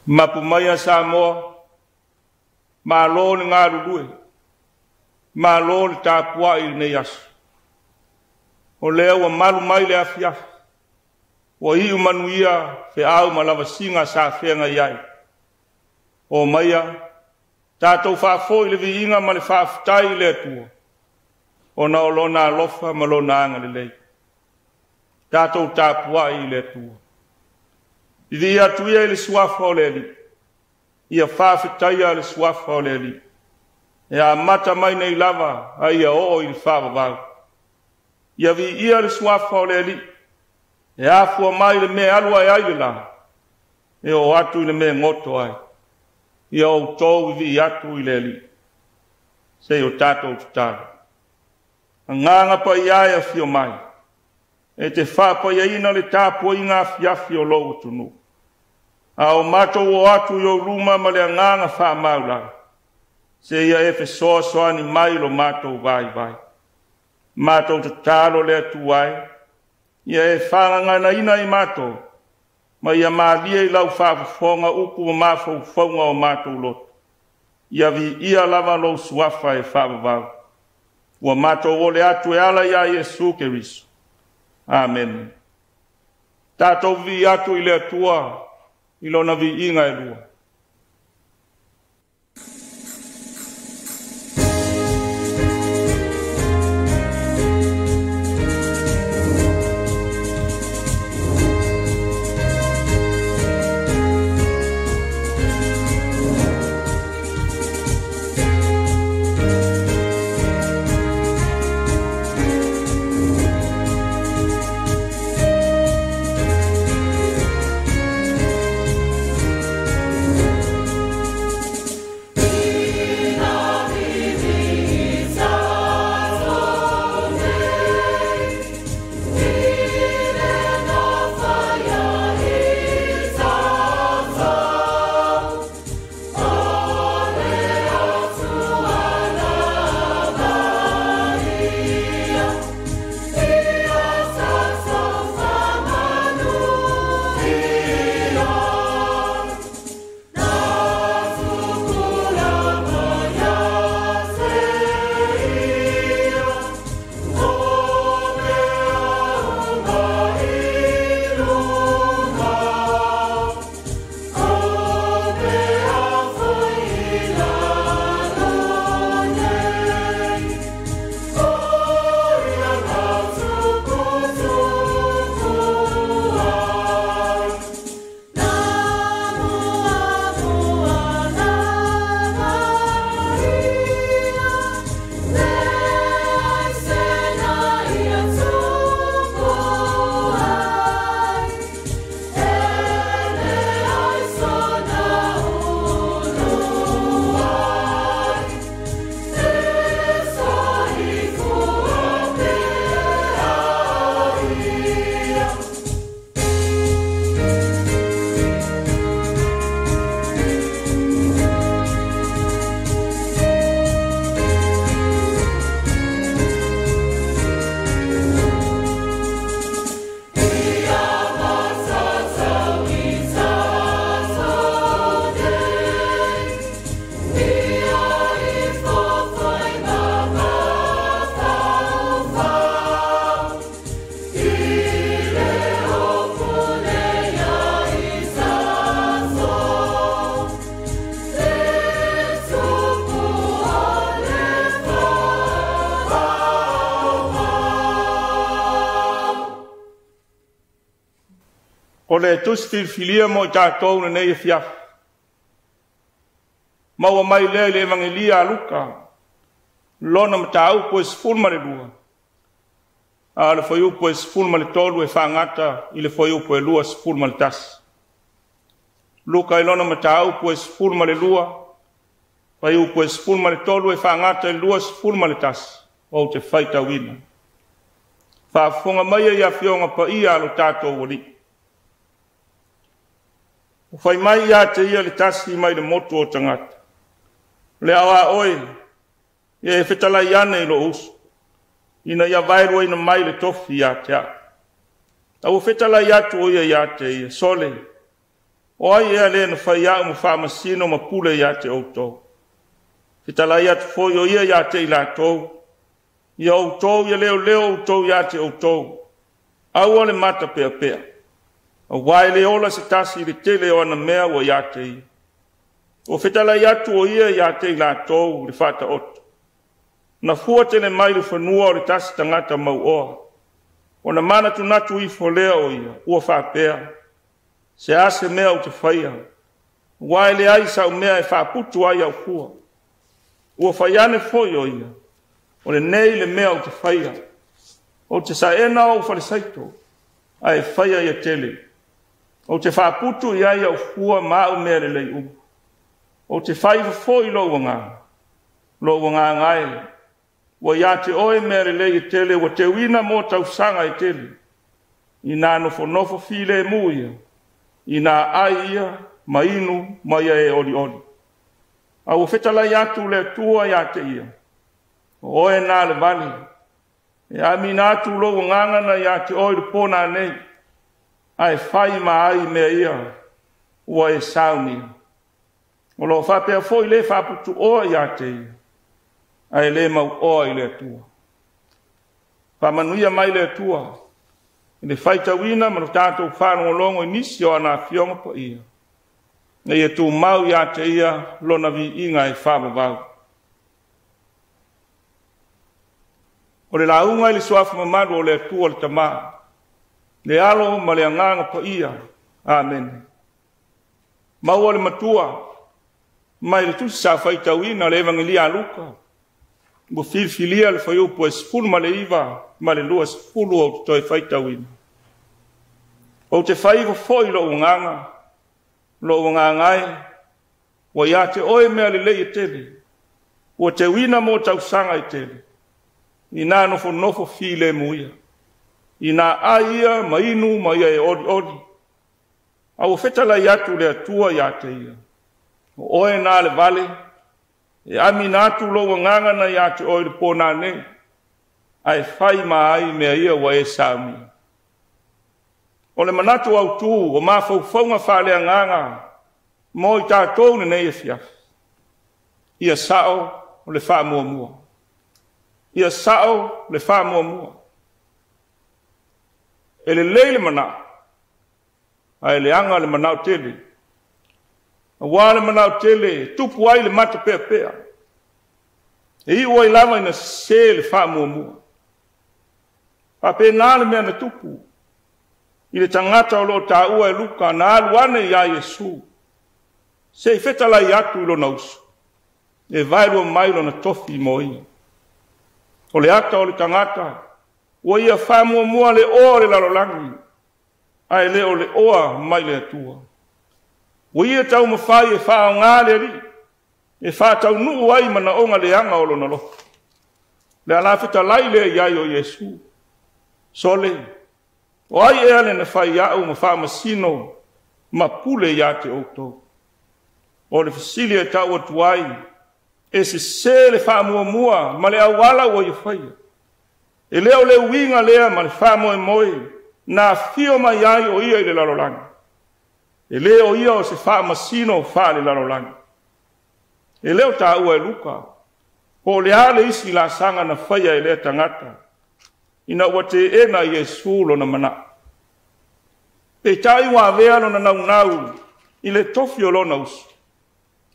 Mapu maia Samoa, malo le galulue, malo le tapuai i lenei aso. O lea ua malu mai le afiafi, ua iu manuia feau ma lavasiga sa feagai ai. O maia, tatou faafoi le viiga ma le faafetai i le Atua, ona o lona alofa ma lona agalelei. Tatou tapuai i le Atua. Viia atu ia i le suafa o le Alii, ia faafetaia le suafa o le Alii, e amata mai nei lava a ia oo i le faavavau. Ia viia le suafa o le Alii, e afua mai le mea alu ae ai le la, e oo atu i le mea goto ai. Ia outou vivii atu i le Alii, se i o tatou tatalo. Agaga Paia e afio mai, e te faapaiaina le tapuaiga afiafi o lou atunuu. A o matou o atu i ou luma ma le agaga faamaulalo, seia e fesoasoani mai lo matou vaivai. Matou tatalo le Atua e, ia e fagaganaina i matou, ma ia malie i lau faafofoga upu ma mafaufauga o matou loto. Ia viia lava lou suafa e faavavau. Ua matou ole atu e ala ia Iesu Keriso. Amene. Tatou vivii atu i le Atua i lona viiga e lua. O le tusi filifilia mo i tatou lenei afiafi, maua mai lea i le Evagelia a Luka, lona mataupu e 12, a o le fuaiupu e 13 e faagata i le fuaiupu e 21. Luka i lona mataupu e 12, fuaiupu e 13 e faagata i le 21, ou te faitauina. Faafofoga mai i afioga paia a lo tatou Alii. Ua fai mai ia te ia le tasi mai le motu o tagata, le aoa oe, ia e fetalai ane i lou uso, ina ia vaeluaina mai le tofi ia te au. A ua fetalai atu o ia ia te ia, sole, O ai ea le na fai au ma faamasino ma pule ia te outou? Fetalai atu foi o ia ia te i latou, ia outou ia leoleo outou ia te outou, aua le mata peapea, aua e le ola se tasi i le tele o ana mea ua ia te ia. Ua fetalai atu o ia ia te i latou le faataoto. Na fua tele mai le fanua o le tasi tagata mauoa. Ona manatunatu ifo lea o ia, ua faapea, se a se mea ou te faia, aua e leai sau mea e faaputu ai au fua. Ua fai ane foi o ia, o lenei le mea ou te faia, ou te saena ou falesaito, ae faia ia tele. Ou te faaputu i ai au fua ma au mea lelei uma. Ou te fai ifo foi lou agaga, lou agaga e, ua ia te oe mea lelei e tele, ua teuina mo tausaga e tele. Ina nofonofo filemu ia, ina ai ia, ma inu, ma ia e olioli. A ua fetalai atu le Atua ia te ia, o oe na le vale, e amina atu lou agaga na ia te oe i le pona nei, ae fai ma ai mea ia, ua e saunia. O lo o faapea foi le faaputuoa ia te ia, ae le mauoa i le Atua. Faamanuia mai le Atua i le faitauina ma lo tatou faalogologo i nisi o ana afioga paia, ina ia tumau ia te ia lona viiga e faavavau. O le lauga i le suafa mamalu o le Atua le Tama, le Alo ma le Agaga Paia. Amene. Maua le Matua mai le tusi sa faitauina le Evagelia a Luka, ua filifilia le fuaiupu e 19 ma le 20 ou te toe faitauina. Ou te fai ifo foi lou agaga, lou agaga e, ua ia te oe mea lelei e tele, ua teuina mo tausaga e tele, ina nofonofo filemu ia, ina ai ia ma inu ma ia e olioli. A ua fetalai atu le Atua ia te ia, o oe na le vale, e amina atu lou agaga na ia te oe i le pona nei, ae fai ma ai mea ia ua e saunia. O le manatu autu o mafaufauga faaleagaga mo i tatou lenei afiafi, ia sao le faamuamua. Ia sao le faamuamua. E lelei le manao, ae leaga le manao tele. Aua le manao tele e tupu ai le mata peapea. E iu ai lava ina sese le faamuamua. Faapena le mea na tupu i le tagata o lo o taua e Luka na alu ane iā Iesu, se i fetalai atu i lona uso, e vaelua mai lona tofi mo ia. O le ata o le tagata, ua ia faamuamua le oa o le lalolagi, ae le o le oa mai le Atua. Ua ia taumafai e faaaoga le Alii, e faataunuu ai manaoga leaga o lona loto. Le ala fetalai lea i ai o Iesu, Sole, o ai ea le na fai au ma faamasino ma pule ia te outou? O le fesili e tau atu ai, e sese le faamuamua ma le auala ua ia faia. E le o le uiga lea ma le faamoemoe na afio mai ai o ia i le lalolagi. E le o ia o se faamasino faalelalolagi. E le o taua e Luka, po o le a le isi laasaga na faia e lea tagata, ina ua teena Iesu lona manao. Peitai ua avea lona naunau i le tofi o lona uso,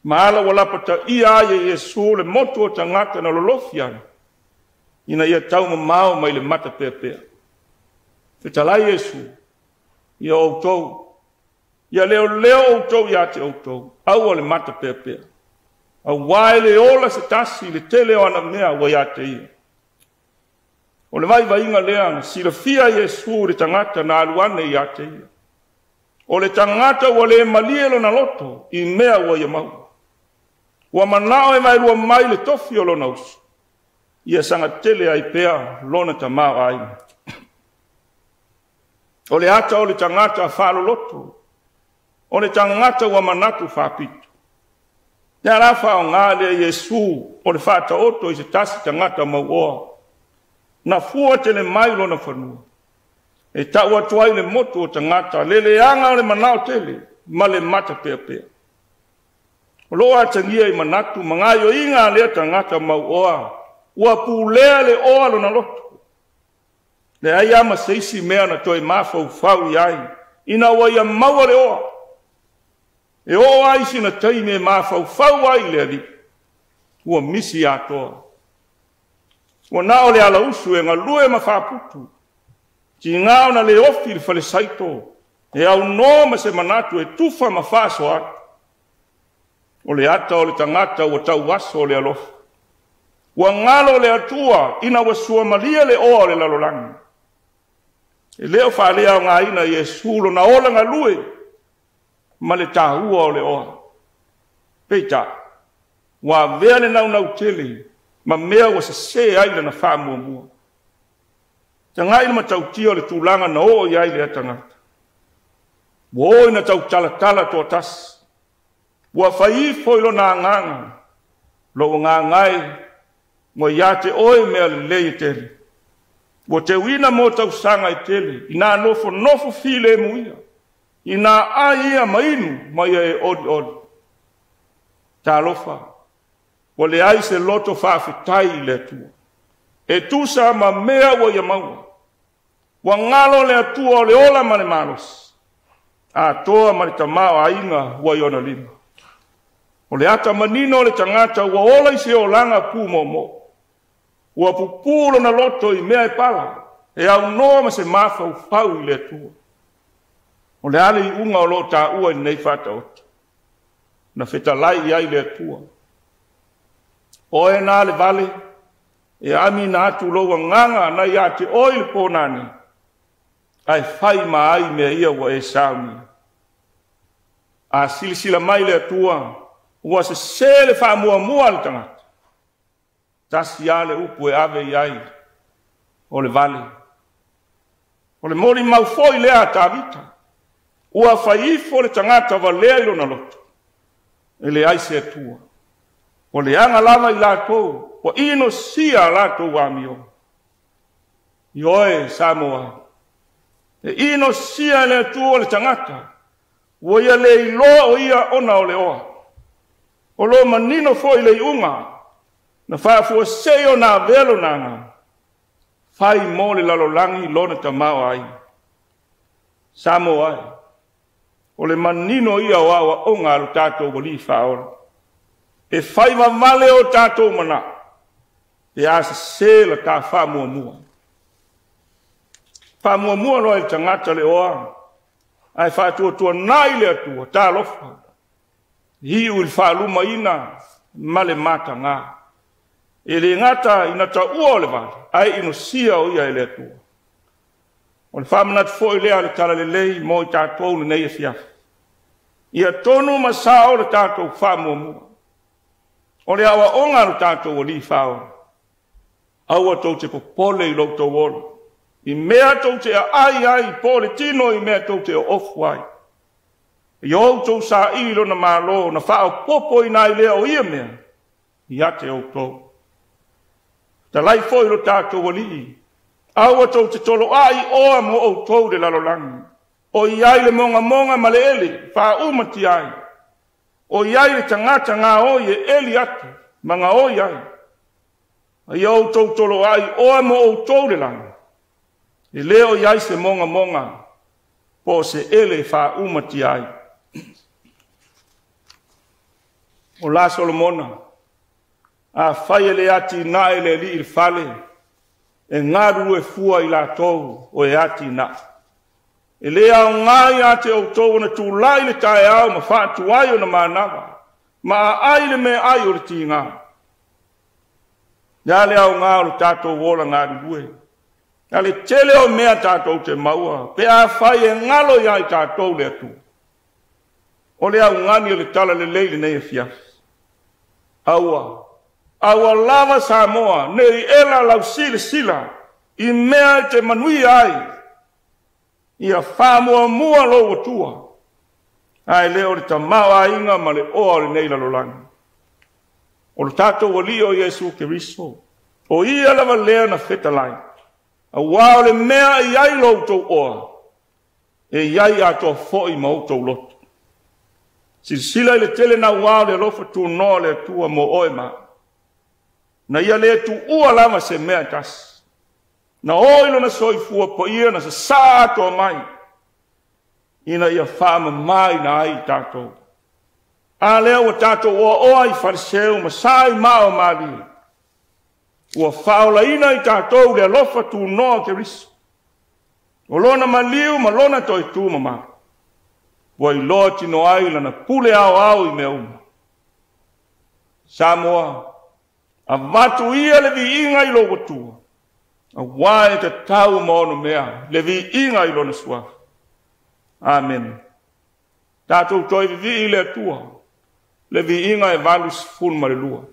ma ala ua lapataia ai e Iesu le motu o tagata na lolofi ana, ina ia taumamao mai le mata peapea. Fetalai Iesu, ia outou, ia leoleo outou ia te outou, aua le mata peapea. Aua e le ola se tasi i le tele o ana mea ua ia te ia. O le vaivaiga lea na silafia Iesu le tagata na alu ane ia te ia. O le tagata ua le malie lona loto i mea ua ia maua. Ua manao e vaelua mai le tofi o lona uso, ia sagatele ai pea lona tamaoaiga. O le ata o le tagata faaloloto, o le tagata ua manatu faapito. Le ala faaaoga lea Iesu o le faataoto i se tasi tagata mauoa, na fua tele mai lona fanua, e tau atu ai le motu o tagata, le leaga o le manao tele, ma le matapeapea. O loo atagia i manatu ma gaoioiga a lea tagata mauoa, ua pulea le oa lona loto. Leai lava ma se isi mea na toe mafaufau i ai ina ua ia maua le oa. E oo ai sina taimi e mafaufau ai i le Alii, ua misi atoa. Ua na o le alausu e galue ma faaputu, tiga ona le ofi i le falesaito, e aunoa ma se manatu e tufa ma faasoa atu. O le ata o le tagata ua tauaso le alofa. Ua galo le Atua ina ua suamalie le oa o le lalolagi. E le o faaleaogaina Iesu lona ola galue ma le taua o le oa. Peitai, ua avea le naunau tele ma mea ua sese ai lana faamuamua. Tagai le matautia o le tulaga na oo i ai lea tagata. Ua o ina tautalatala toatasi. Ua fai ifo i lona agaga, lou agaga e, ua ia te oe mea lelei e tele. Ua teuina mo tausaga e tele, ina nofonofo filemu ia, ina ai ia ma inu ma ia e olioli. Talofa, ua leai se loto faafetai i le Atua e tusa ma mea ua ia maua. Ua galo le Atua o le ola ma le malosi, atoa ma le tamaoaiga ua i ona lima. O le ata manino o le tagata ua ola i se olaga pumoomoo. Ua pupū lona loto i mea e pala, e aunoa ma se mafaufau i le Atua. O le a le iuga o loo taua i lenei faataoto? Na fetalai i ai le Atua. Oe na le vale, e amina atu lou agaga na ia te oe i le pō nei, ae fai ma ai mea ia ua e saunia. A silasila mai le Atua, ua sese le faamuamua a le tagata. Tasi lava le upu e ave i ai, o le vale. O le molimau foi lea a Tavita, ua fai ifo le tagata valea i lona loto, e leai se Atua. Ua leaga lava i latou, ua inosia a latou amio. Ioe, Samoa, e inosia e le Atua le tagata, ua ia le iloa o ia ona o le oa. O lo manino foi le iuga, na faafuasei ona avea lona agaga, fai mo le lalolagi lona tamaoaiga. Samoa, o le manino ia o aoaoga a lo tatou Alii Faaola. E fai vavale o tatou manao, pe a sese la ta faamuamua. Faamuamua loa i le tagata le oa, ae faatuatuanai le Atua, talofa, iu i le faalumaina ma le mataga. E le gata ina taua o le vale, ae inosia o ia e le Atua. O le faamanatu foi lea le talalelei mo i tatou lenei afiafi. Ia tonu ma sao le tatou faamuamua. O le aoaoga a lo tatou Alii Faaola. Aua tou te popole i lo outou ola, i mea tou te aai ai, po o le tino i mea tou te oofu ai. Ia outou saili lona malo, na faaopoopoina ai lea o ia mea ia te outou. Talai foi lo tatou Alii, aua tou te toloai oa mo outou le lalolagi. O i ai le mogamoga ma le ele, faauma ai. O i ai le tagata gaoi e eli atu, ma gaoi ai. Ia outou toloai oa mo outou le lagi. E le o i ai se mogamoga, po o se ele faaumatia ai. O la Solomona, a fai e le atinae le alii i le fale, e galulue fua i latou o e atinae. E le aoga ia te outou ona tulai le taeao ma faatuai ona manava, ma aai le meaai o le tiga. Le a le aoga o le tatou ola galulue. A le tele o mea tatou te maua, pe a fai e galo ia i tatou le Atua. O le augani o le talalelei lenei afiafi. Aua, aua lava Samoa, nei ela lau silasila i mea e te manuia ai. Ia faamuamua lou Atua, ae le o le tamaoaiga ma le oa o lenei lalolagi. O le tatou Alii o Iesu Keriso, o ia lava lea na fetalai. Auā o le mea e i ai lo outou oa, e i ai atoa foi ma outou loto. Silasila i le tele naua o le alofa tunoa o le Atua mo oe ma au. Na ia le tuua lava se mea e tasi. Na oo i lona soifua paia na sasaa atoa mai, ina ia faamamaina ai i tatou. A lea ua tatou oaoa i faleseu ma sa i maa o malie, ua faaolaina i tatou le alofa tunoa o Keriso. O lona maliu ma lona toe tu mamalu, ua iloa tino ai lana pule aoao i mea uma. Samoa, avatu ia le viiga i lou Atua, aua e tatau ma ono mea le viiga i lona suafa. Amene. Tatou toe vivii i le Atua, le viiga e 82.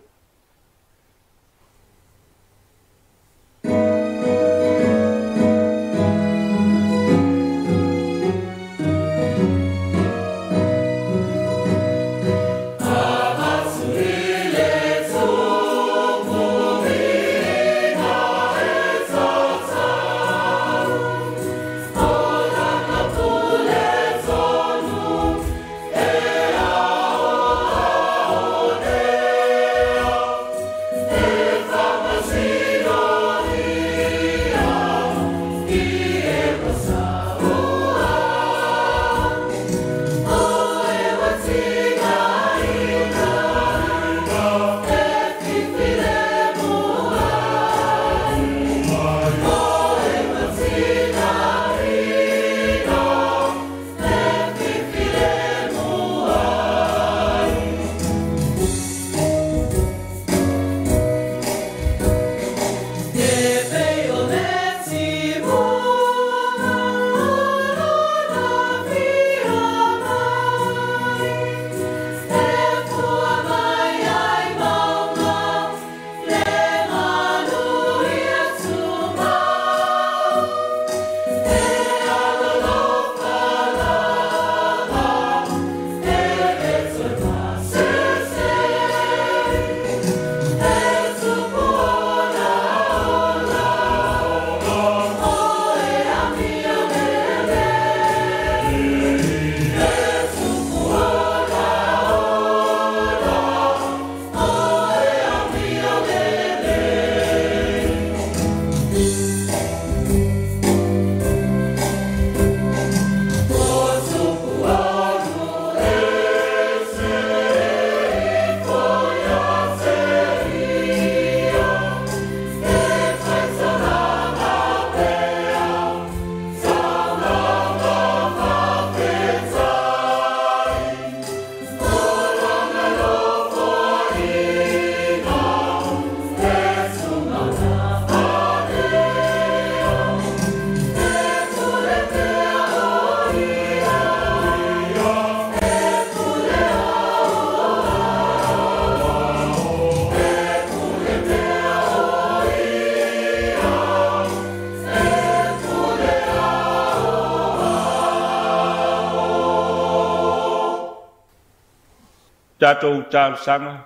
Tatou talosaga,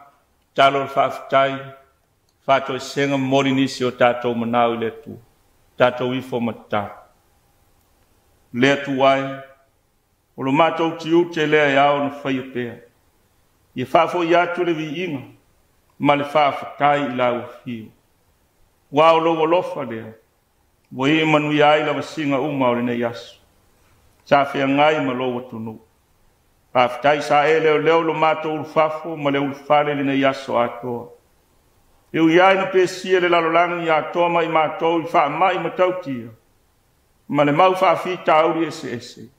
tatalo le faafetai, faatoesega, momoli nisi o tatou manao i le Atua. Tatou ifo ma tatalo. Le Atua e, o lo matou tiute lea e ao ona faia pea. Ia faafoi atu le viiga ma le faafetai i lau afio. Ua o lou alofa lea, ua ii manuia ai lavasiga uma o lenei aso. Sa feagai ma lou atunuu. Faafetai sa e leoleo lo matou ulufafo ma le ulufale i lenei aso atoa. E ui ai na pesia le lalolagi atoa ma i matou i faamai matautia, ma le mau faafitauli eseese,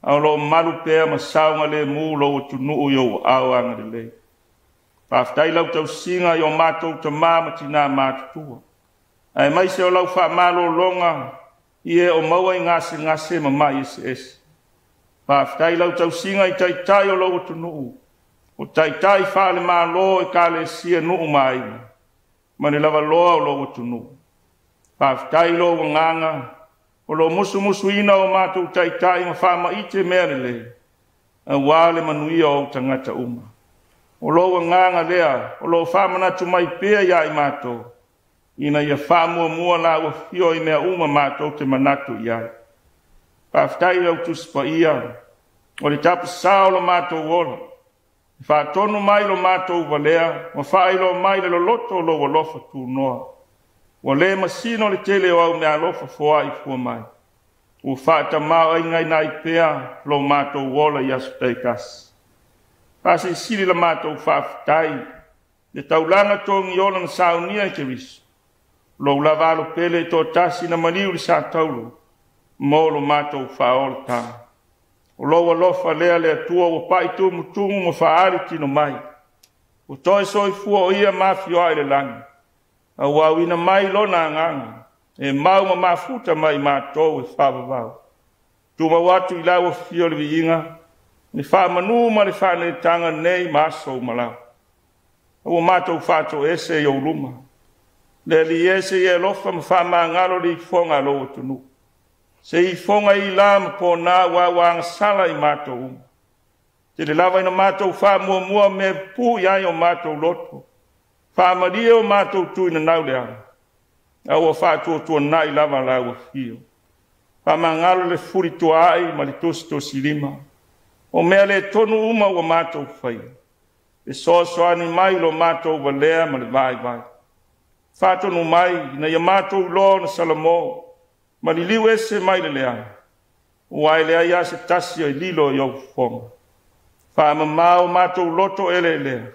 a o lo o malu pea ma saogalemu lou atunuu i ou aao agalelei. Faafetai lau tausiga i o matou tamā ma tinā matutua, aemaise o lau faamalologa i e o maua i gasegase ma mai eseese. Faafetai lau tausiga i taitai o lou atunuu, o taitai faale-Malo, ekalesia, nuu ma aiga, ma le lavaloa o lou atunuu. Faafetai lou agaga o lo o musumusuina o matou taitai ma faamaite mea lelei, aua le manuia o ou tagata uma. O lou agaga lea o lo o faamanatu mai pea ia i matou, ina ia faamuamua lau afio i mea uma matou te manatu i ai. Faafetai lau Tusi Paia O le tapasā o lo matou ola, e faatonu mai lo matou valea ma faailoa mai le loloto o lou alofa tunoa. Ua le masino le tele o au meaalofa foai fua mai. Ua faatamaoaigaina ai pea lo matou ola i aso taitasi. Faasilisili la matou faafetai le taulaga togiola na saunia e Keriso, lou lava alo pele e toatasi na maliu i le sa taulo mo lo matou faaolataga. O lou alofa lea le Atua ua pa'i tumutumu ma faaali tino mai, ua toe soifua o ia ma afioa'i le lagi, auauina mai lona agaga, e mau ma mafuta mai matou e faavavau. Tumau atu i lau afio le viiga, le faamanu ma le faaneetaga nei ma aso uma lava. Ua matou faatoese i ou luma, le Alii e, se i e alofa ma faamagalo le ifoga a lou atunuu, se ifoga i la ma pona aua ua agasala i matou uma. Tele lava ina matou faamuamua mea pupuu i ai o matou loto, faamalie o matou tuinanau leaga, a ua faatuatuanai lava lau afio. Faamagalo le fefulituaai ma le tusitusilima, o mea le tonu uma ua matou faia, fesoasoani mai lo matou valea ma le vaivai. Faatonu mai ina ia matou iloa ona salamo, ma liliu ese mai le leaga, aua e leai lava se tasi e lilo i ou fofoga. Faamama o matou loto eleelea,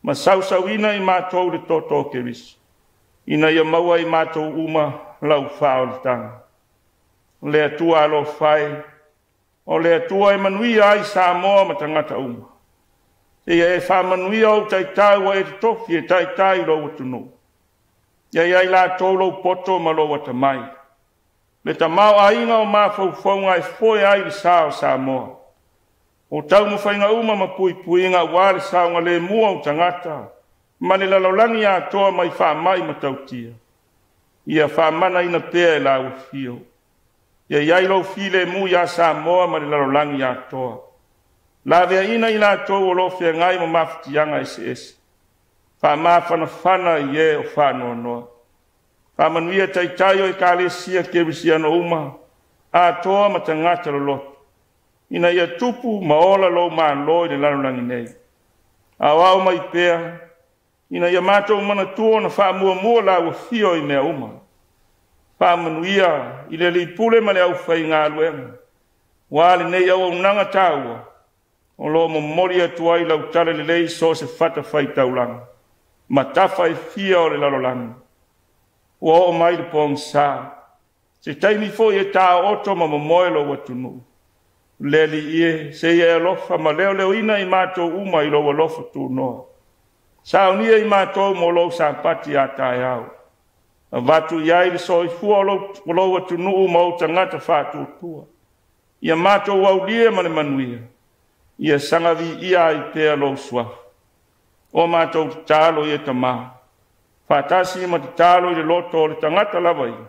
ma sausauina i matou le toto o Keriso, ina ia maua i matou uma lau faaolataga. O le Atua alofa e, o le Atua e manuia ai Samoa ma tagata uma. Seia e faamanuia ou taitai ua e totofi e taitai i lou atunuu. Ia i ai latou lou poto ma lou atamai, le tamaoaiga o mafaufauga e foe ai le sa o Samoa. O taumafaiga uma ma puipuiga aua le saogalemu o tagata ma le lalolagi atoa mai faamai matautia, ia faamanaina pea e lau afio. Ia i ai lou filemu ia Samoa ma le lalolagi atoa. Laveaiina i latou o lo o feagai ma mafatiaga eseese. Faamafanafana i e o faanoanoa. Faamanuia taitai o Ekalesia Kerisiano uma, atoa ma tagata loloto, ina ia tupu ma ola lou malo i le lalolagi nei. Aoao mai pea, ina ia matou manatua ona faamuamua lau afio i mea uma. Faamanuia i le Alii Pule ma le aufaigaluega, ua lenei auaunaga taua, o lo o momoli atu ai lau talalelei i so o se fatafaitaulaga ma tafa e fia o le lalolagi. Ua oo mai le pogisa, se taimi foi e taooto ma momoe lou atunuu. Le Alii e, se i e alofa ma leoleoina i matou uma i lou alofa tunoa. Saunia i matou mo lou sapati a taeao. Avatu i ai le soifua o lou atunuu ma ou tagata faatuatua. Ia matou aulia ma le manuia, ia saga viia ai pea lou suafa. O matou tatalo ia Tama, faatasi ma tatalo i le loto o le tagata lava ia,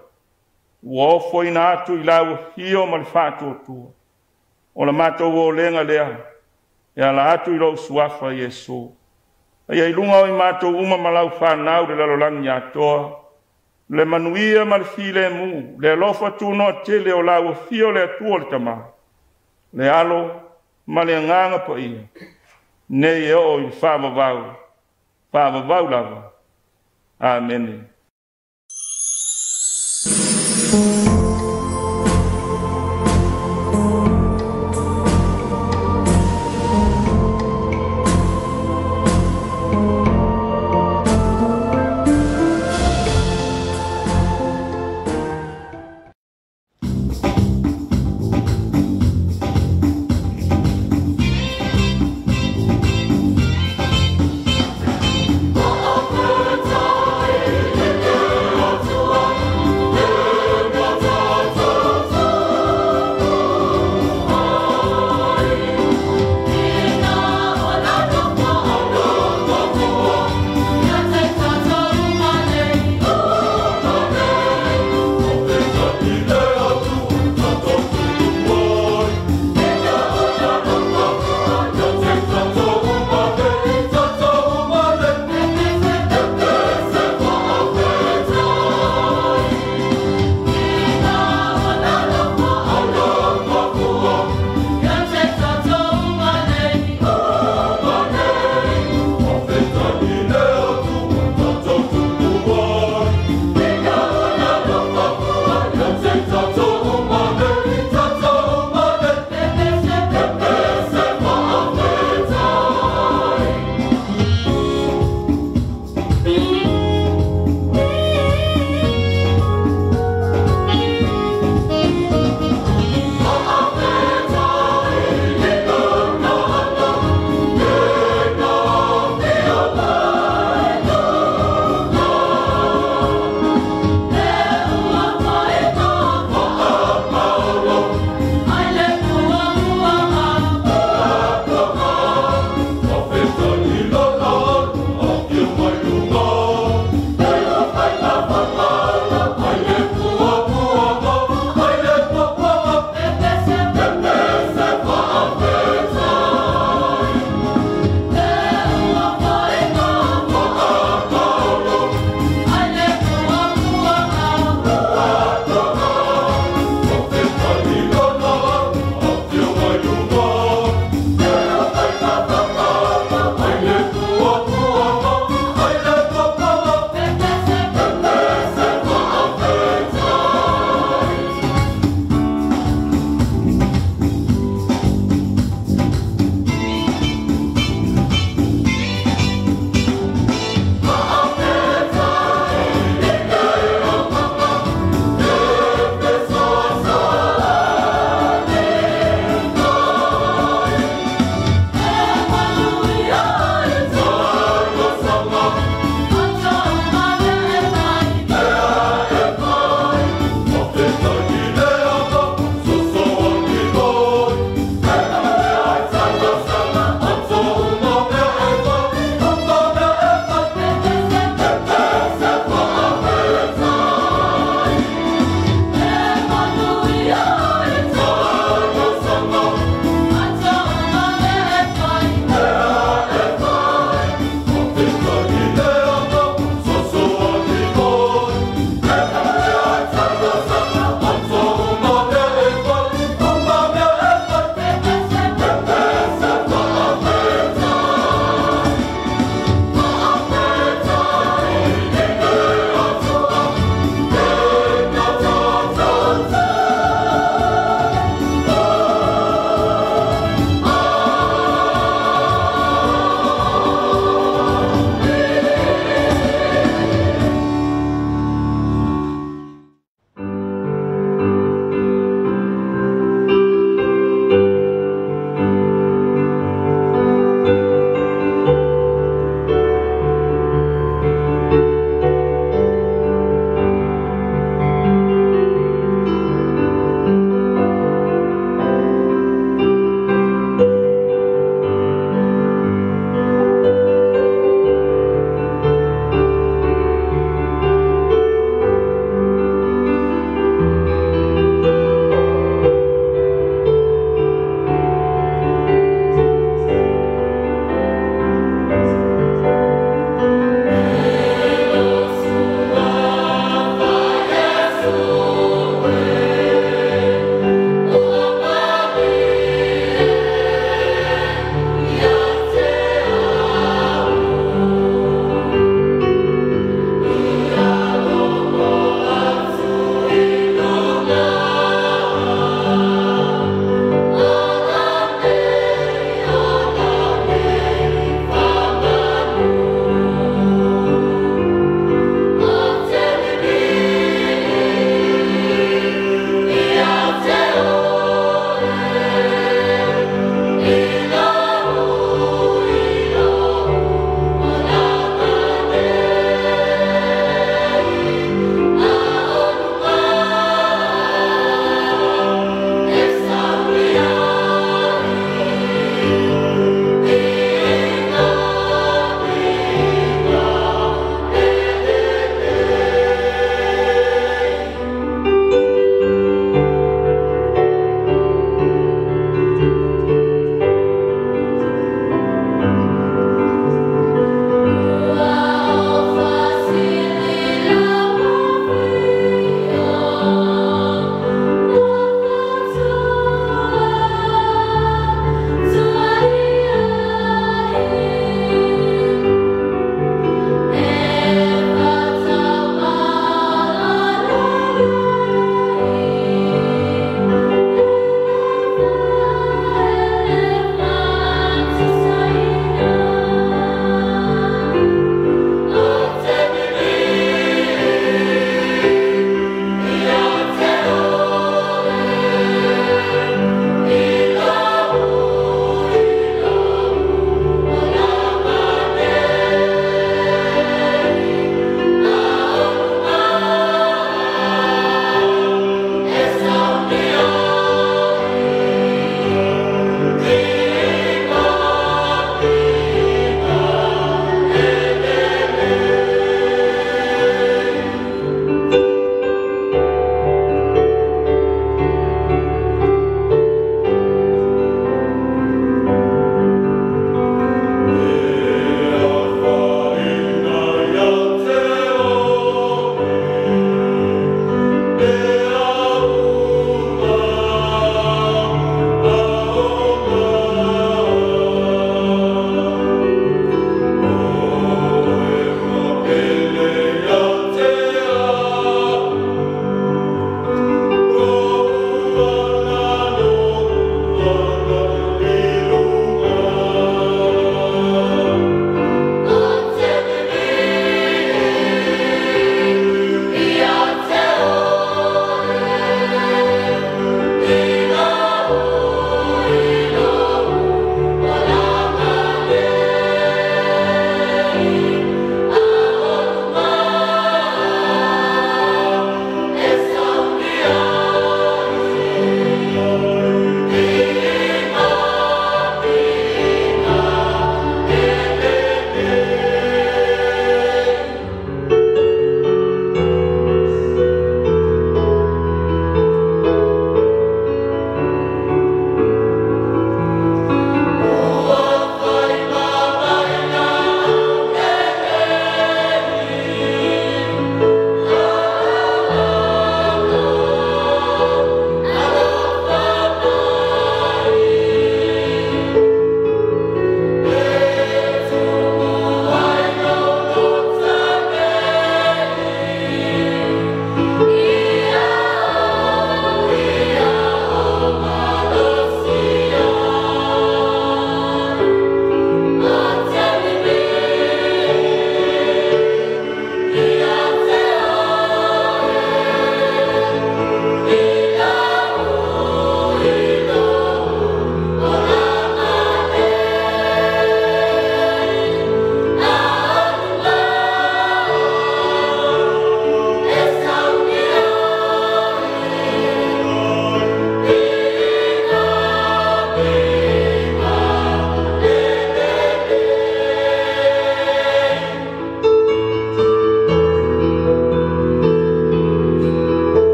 ua ofoina atu i lau afio ma le faatuatua. O la matou olega lea, e ala atu i lou suafa Iesu. Ia i luga o i matou uma ma lau fanau le lalolagi atoa, le manuia ma le filemu, le alofa tunoa tele o lau afio le Atua le Tama, le Alo ma le Agaga Paia, nei e oo i le faavavau, faavavau lava. Amene.